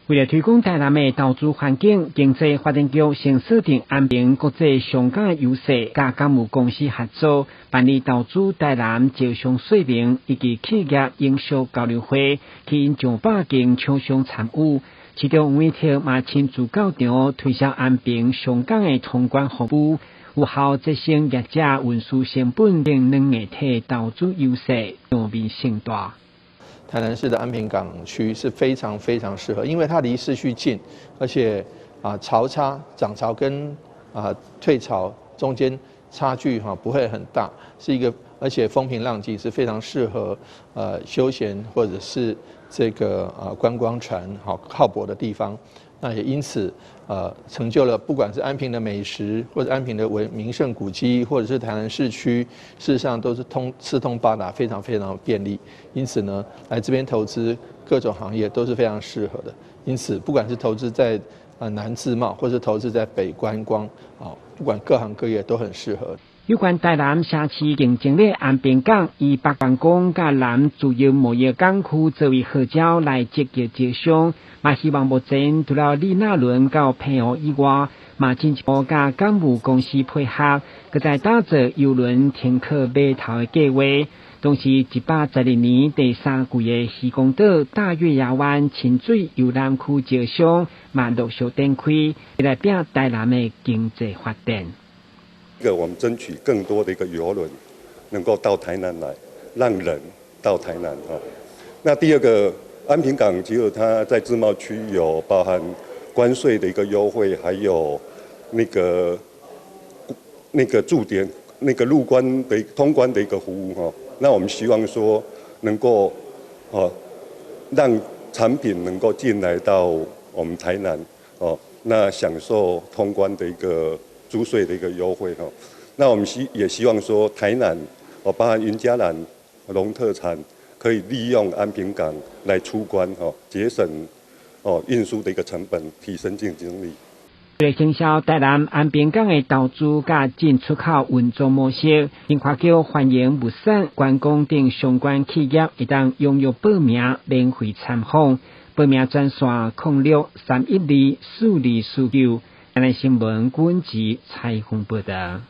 為了推廣台南的投資環境，經濟發展局先鎖定安平國際商港的優勢，佮港務公司合作辦理投資台南招商說明以及企業營銷交流會，吸引上百間廠商參與。市長黃偉哲嘛親自到場推銷安平商港的通關服務，有效節省業者運輸成本等軟硬體投資優勢，場面盛大。台南市的安平港區是非常非常適合，因為它離市區近，而且潮差漲潮跟退潮中間差距哈不會很大，是一個而且風平浪靜，是非常適合休閒或者是這個觀光船好靠泊的地方。那也因此成就了不管是安平的美食，或者安平的文名勝古蹟，或者是台南市區，事實上都是四通八達，非常非常便利。因此呢，來這邊投資各種行業都是非常適合的。因此，不管是投資在南自貿，或是投資在北觀光，啊，不管各行各業都很適合。有關台南城市競爭力安平港，以北觀光佮南自由貿易港區作為號召來積極招商，嘛希望目前除了李娜崙到澎湖以外，嘛進一步佮港務公司配合，閣再打造郵輪停靠碼頭的計劃。同時，112年第三季的漁光島大月牙灣親水遊覽區招商，嘛陸續展開，來拼台南的經濟發展。一個我們爭取更多的一個郵輪能夠到台南來，讓人到台南哈。那第二個，安平港其實它在自貿區有包含關稅的一個優惠，還有那個駐點、那個入關的通關的一個服務哈。那我們希望說能夠哦，讓產品能夠進來到我們台南哦，那享受通關的一個租稅的一個優惠哈。那我們也希望說台南哦，包含雲嘉南農特產，可以利用安平港來出關哈，節省哦運輸的一個成本，提升競爭力。為了行銷台南安平港的投資佮進出口運作模式，經發局歡迎物產觀光等相關企業會當踴躍報名免費參訪。報名專線06-312-4249。台南新聞滾子採訪報道。